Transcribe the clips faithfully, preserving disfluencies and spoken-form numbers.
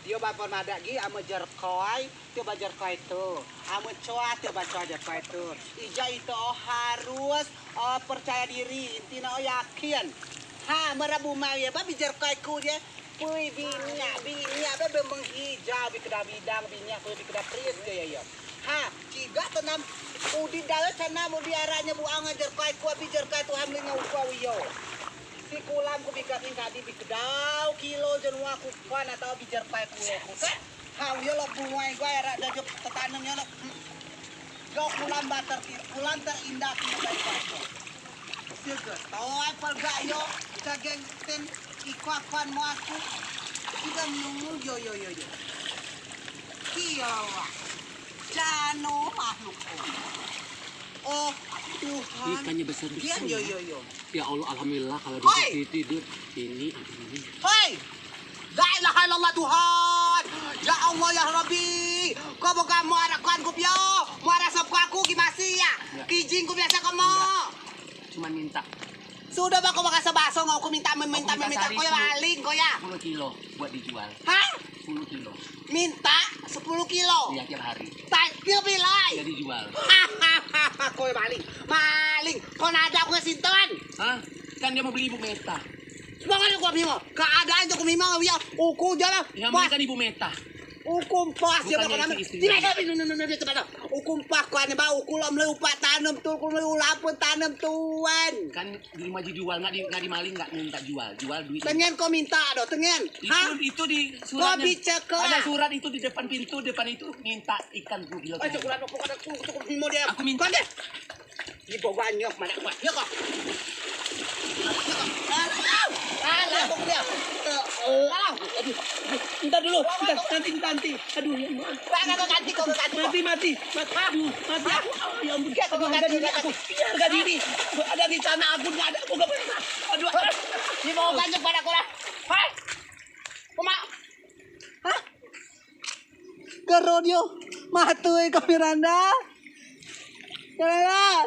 Yo ba pon madeak gi, amen jerkoi, tun ba jerkoi tun. Amen coa, tun ba coa jerkoi tun. Ijai ite o harus, eh, percaya diri, intine o yakin. Ha, merabu mai yo ba bi jerkoi ku je. Pui biniak, biniak be, be menghijau, bi kedau bidang, biniak ku bi kedau pris ke yo yo. Ha, cigai tenam udi dau, tenam udi arak nyo buang jerkoi ku, bi jerkoi Tuhan melei nyo uku yo. Si kulam ku bi kadi kadi bi kedau kilo jenua ku kuan atau bi jerkoi ku yo ku kan. Ha, yo lo bungai gua arak jajok tetanem yo lo. Hmm. Yo kulam bater ti-, kulam terindah ti dari bater. Sege, toai pelgak yo, cageng ten iko akan mau aku. Sudah menunggu, yo, yo, yo, yo. Kiawa. Jano makhluk. Oh, Tuhan. Ikannya besar-besar, yo, ya. Yo, yo. Ya Allah, alhamdulillah kalau dia tidur ini, aduh, ini. Hoi! La ilaha illallah Tuhan. Ya Allah, ya Rabbi. Ko bukan mau arah kuan ku pio. Mau arah sop ku aku ki masih ya. Ya. Kijing ku biasa ko mau. Cuman minta. Sudah ba ko bakal sebaso ngau ku minta, meminta, meminta. Ko ya maling ko ya. Sepuluh kilo buat dijual. Hah? Sepuluh kilo. Minta sepuluh kilo. Iya, tiap hari. Tai, tiap bilai. Iya, dijual. Hahaha, ko ya maling. Maling. Ko nada aku ngesinton. Hah? Kan dia mau beli ibu Meta. Pokoknya gua mimo. Keadaan tuh gua mimo, ya. Uku jalan. Yang beli kan ibu Meta. Uku empas, ya, bukan yang istri-istri. Tidak, tidak, tidak, tidak, tidak, tidak. Uku empas, kuan ba, uku lo melei upak tanem tu, uku melei ulapen tanem tuan. Kan di rumah dijual, nggak di, nggak dimaling, nggak minta jual. Jual duit. Tengen ko minta do, tengen. Itu, itu di suratnya. Ko bicara. Ada surat itu di depan pintu, depan itu minta ikan dua kilo. Ayo, kurang, kurang, kurang, kurang, kurang, dia. Aku minta. Kurang deh. Ibu banyak mana kuat, ya kok. Alah, alah, kok dia. Alah, aduh, aduh, ntar dulu, ntar, nanti, nanti. Aduh, ya ampun. Mati, mati, mati. Aduh, mati aku. Ya ampun, aku harga diri aku. Ini harga diri. Ada rencana aku, nggak ada, aku nggak pernah. Aduh. Di bawah banyak pada kurang. Hai. Uma. Hah? Gero dio. Matei ko Miranda. Miranda.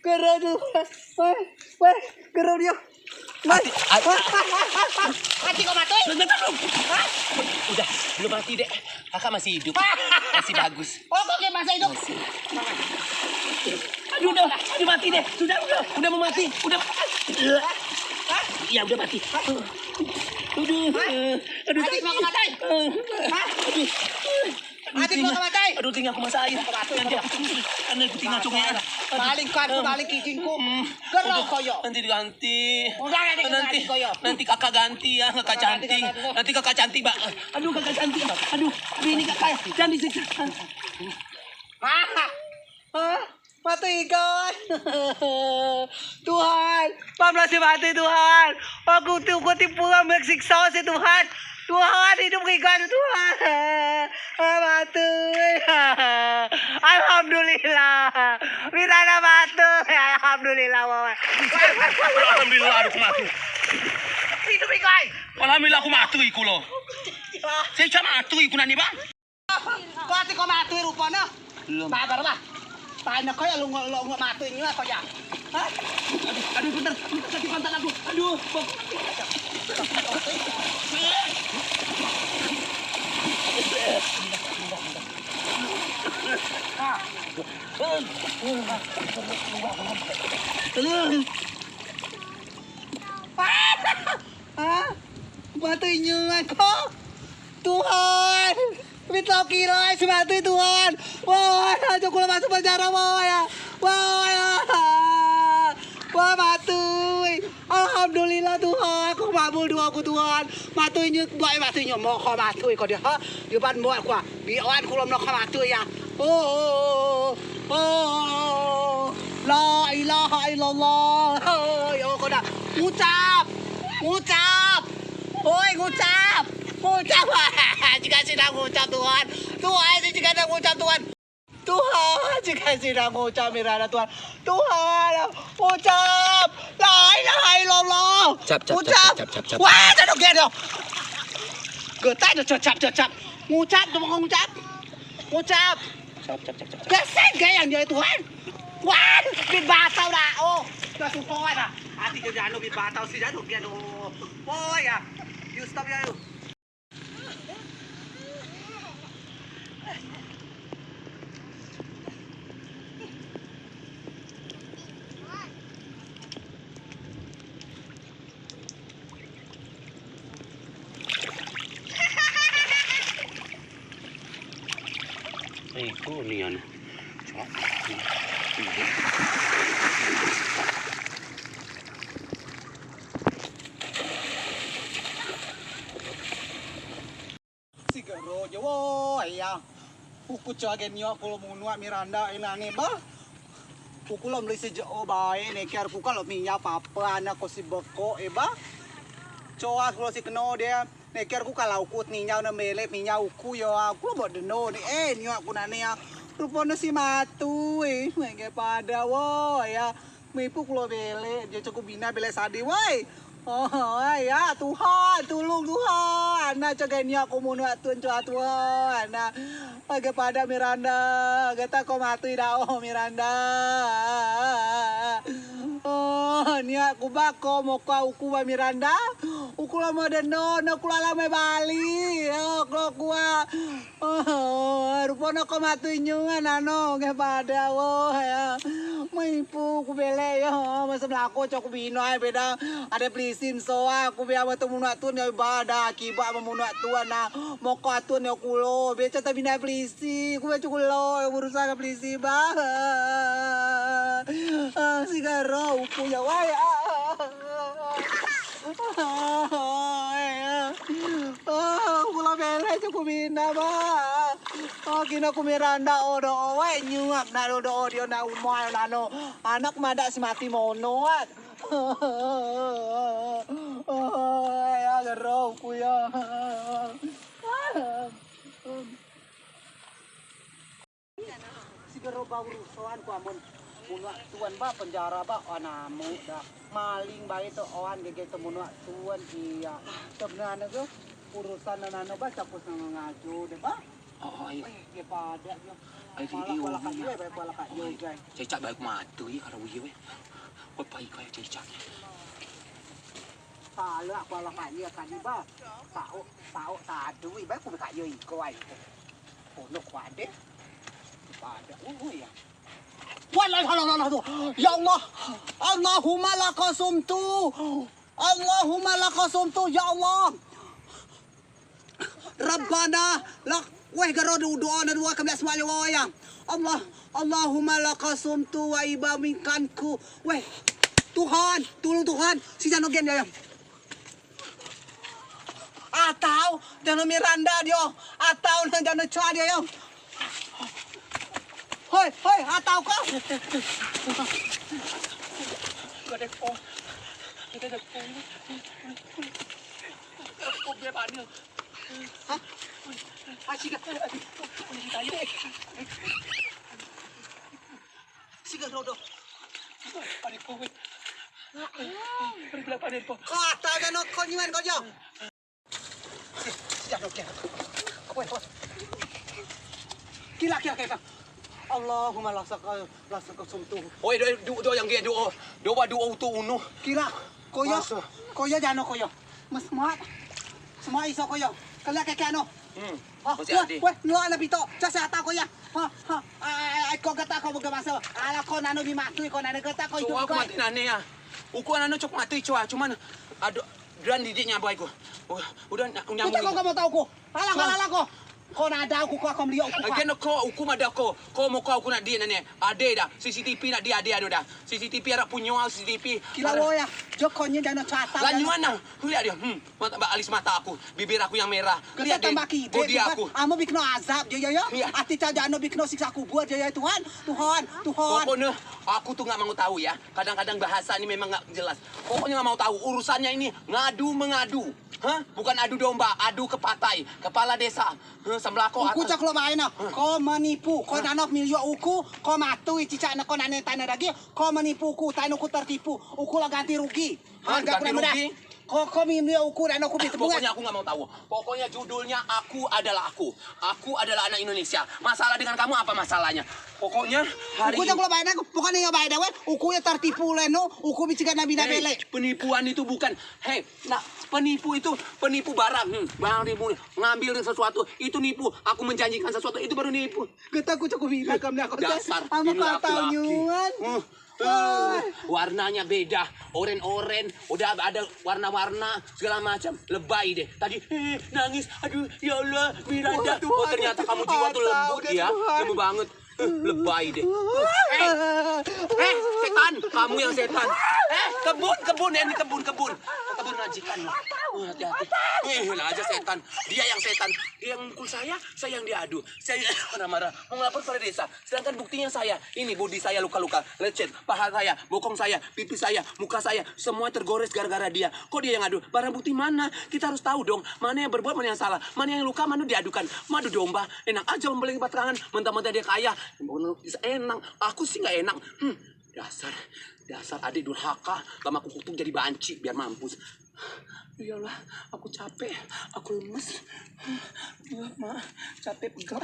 Gero dio. Weh, weh, gero dio. Mati, mati. Mati ko matei? Belum, belum, belum. Hah? Udah, belum mati, Dek. Kakak masih hidup. Masih bagus. Oh, kok kayak masih hidup? Masih. Aduh, udah, udah mati deh. Sudah, udah, udah mau mati. Udah. Hah? Iya, udah mati. Aduh. Hah? Aduh, adik mau kemati? Hah? Aduh. Adik mau kemati? Aduh, tinggal aku masain. Nanti aku tinggal, nanti aku tinggal cunge. Paling kan, paling kijingku. Hmm. Gero koyo. Nanti diganti. Udah, nanti, nanti koyo. Nanti kakak ganti ya, kakak cantik. Nanti kakak cantik, Mbak. Aduh, kakak cantik. Aduh, aduh, ini kakak. Jangan disiksa. Hah? Hah? Matei igai. Tuhan, pamlah si matei, Tuhan. Aku tu, aku tipu lah, siksa si Tuhan. Tuhan, hidup igai, Tuhan. Ah, matei. Alhamdulillah. Miranda matei. Alhamdulillah, wawan. Alhamdulillah, aku matei. Hidup igai. Alhamdulillah, aku matei, kulo. Saya cak matei, ku nani, Bang. Ko ati ko matei rupane. Belum. Sabar, bah. Tanya ko ya, lu nggak, lu nggak matei nyo ko ya. Hah? Aduh, aduh, bentar, bentar, ganti pantat aku. Aduh, bok. Hah? Matei nyo ko. Tuhan, minta kira si matei, Tuhan. Wah, aja kulo masuk penjara, wah, ya. Wah, ya. Wah, matei. Alhamdulillah, Tuhan. Aku makbul doa ku, Tuhan. Matei nyo, buat matei nyo. Moko matei ko dia, ha? Dia ban buat ku, ah. Biar kulo moko matei, ya. Oh, oh, oh, oh. Oh, la ilaha illallah. Oh, ya, ko dah. Ngucap. Ngucap. Oi, ngucap. Ngucap. Jika si dah ngucap, Tuhan. Tuhan, si jika dah ngucap, Tuhan. Tuhan, jika si dah ngucap, Miranda, Tuhan. Tuhan, ngucap. La ilaha illallah. Cap, cap, cap, ngucap. Cap, cap, cap, cap. Wah, jadok, jadok. Getai dah, cap, cap, cap. Ngucap, tu mau ngucap. Ngucap. Cap, cap, cap, cap, cap. Gesek gaya dia, Tuhan. Wah, bit batau dah. Oh, dah sumpah dah. Ati jadi anu bit batau si jadok dia, aduh. Oh, ya. You stop ya, you. Iku nian. Si gero jo woi ya. Uku coa gen nio kulo munuak Miranda inane ba. Uku lok melei sejeo bae neker ku ka lok minyau papa anak ko si beko e ba. Coa kulo si keno de. Neker ku kalau uku ninyau ne melei minyau uku yo. Uku lok mok deno ni eh nio uku nane ya. Rupo ne si matu eh. Mengge pada woi ya. Mipu kulo belek, dio coa ku bina belek sadei woi. Oh, ya Tuhan, tulung Tuhan. Nah, coa gen nio ku munuak tun coa Tuhan. Nah, age pada Miranda, geta ko matei dau Miranda. Oh, nio ku ba ko moko uku ba Miranda. Uku lok mok deno, ne kulo alam mai Bali. Oh, kulo kua. Oh, rupo ne ko matei nyo nano nge pada wo ya. Mipu ku belek yo, masa melako coa ku bina ai beda. Ade pelisi mesoa ku bea matu munuak tun yo ba da akibat memunuak tun na. Moko atun yo kulo, bea coa te bina pelisi, ku bea coa kulo urusan ngen pelisi ba. Ah, si gero uku yo wai. Ah. Oh, kulo belek coa ku bina ba. Oh, kino ku Miranda o do o wai nyuap nano do o dio na umai nano. Anak madeak si matei mono at. Oh, ya gero ku ya. Si gero ba urusan ku amen munuak tun ba penjara ba anamu da maling bae tu oan gege tu munuak tun iya. Sebenarne tu urusan nano ba coa ku sengajo de ba. Oh, iyo. Eh, ge pada yo. Ai di iyo. Kuala kak yo, bae kuala kak yo gai. Cecak bae ku matei kalau iyo. Ko pai ko cecak. Salah kuala kak yo tadi ba. Tauk tauk tadui bae ku kak yo iko ai. Ono kuade. Pada, oh, ya. Walah, walah, walah, walah, tu. Ya Allah. Allahumma laka sumtu. Allahumma laka sumtu, ya Allah. Rabbana lak, weh gero doa ne dua kemliak semua ya. Allah, Allahumma laka sumtu wa iba minkanku. Weh, Tuhan, tulung Tuhan. Si jano gen ya. Atau jano Miranda dio, atau ne jano coa dio yo. Hoi, hoi, atau ko. Hah? Asik. Siga rodo. Kata jano ko nyiman ko jo. Kila kila kila. Allahumma lasaka lasaka sumtu. Oi do do do yang ge do do wa do utu unu. Kila. Koyo. Koyo jano koyo. Mas mat. Semua iso koyo. Kila keke ano. Hmm. Weh, nua na pito. Coa si atau ko ya. Ha, ha. Ai ko geta ko bege maso. Ala ko nano bi matui ko nano geta ko itu. Coa ko matui nane ya. Uku nano cok matui coa. Cuman ado dan didik nyabai ko. Udah unyang. Kita ko kamu tau ko. Ala ko ala ko. Ko nada uku ko ko melio uku. Agen ko uku mada ko. Ko moko uku nak di nane. Ade da. C C T V nak di ade ado da. C C T V arak punyo C C T V. Kila lo ya. Jok ko nye jano coa atau. Lanyuan na. Lihat dia. Hmm. Mata ba alis mata aku, bibir aku yang merah. Lihat deh, bodi aku. Amu bikno azab dia ya. Ati ca jano bikno siksa kubur dia ya Tuhan, Tuhan, Tuhan. Pokoknya aku tuh nggak mau tahu ya. Kadang-kadang bahasa ini memang nggak jelas. Pokoknya nggak mau tahu urusannya ini ngadu mengadu. Hah? Bukan adu domba, adu ke patai, kepala desa. Hah, semlako. Uku cak lo bae na. Ko menipu, ko nano milio uku, ko matui cicak neko nane tanah dagi, ko menipu uku, tanah uku tertipu, uku lah ganti rugi. Hah, ganti rugi. Ko ko mimbi uku dan aku. Pokoknya aku nggak mau tahu. Pokoknya judulnya Aku Adalah Aku. Aku adalah anak Indonesia. Masalah dengan kamu apa masalahnya? Pokoknya hari ini. Uku jangan lo bayar aku. Bukan yang bayar dawe. Uku yang tertipu leno. Uku bicara nabi nabi le. Penipuan itu bukan. Hei, nak. Penipu itu, penipu barang. Hmm, barang nipu. Ngambil sesuatu, itu nipu. Aku menjanjikan sesuatu, itu baru nipu. Ketaku cako bilang kamu nak kau. Dasar, amu ini kau tahu laki-laki. Nyuan. Hmm. Eh, warnanya beda, oren-oren, udah ada warna-warna segala macam, lebay deh. Tadi eh, nangis, aduh ya Allah, Miranda. Waduh, oh, ternyata kamu jiwa tuh lembut ya, lembut banget. Eh, lebay deh. Eh, eh, setan, kamu yang setan. Eh, kebun, kebun, ini kebun, kebun. Kebun majikan. Oh, hati-hati. Eh, aja setan. Dia yang setan. Dia yang mukul saya, saya yang diadu. Saya marah-marah, mau ngelapor pada desa. Sedangkan buktinya saya, ini bodi saya luka-luka, lecet, paha saya, bokong saya, pipi saya, muka saya, semua tergores gara-gara dia. Kok dia yang adu? Barang bukti mana? Kita harus tahu dong, mana yang berbuat, mana yang salah, mana yang luka, mana diadukan. Madu domba, enak aja membeli patangan, mentang-mentang dia kaya. Enak, aku sih nggak enak. Hmm, dasar, dasar adik durhaka, lama aku kutuk jadi banci biar mampus. Ya Allah, aku capek, aku lemes. Ya, Ma, capek pegal.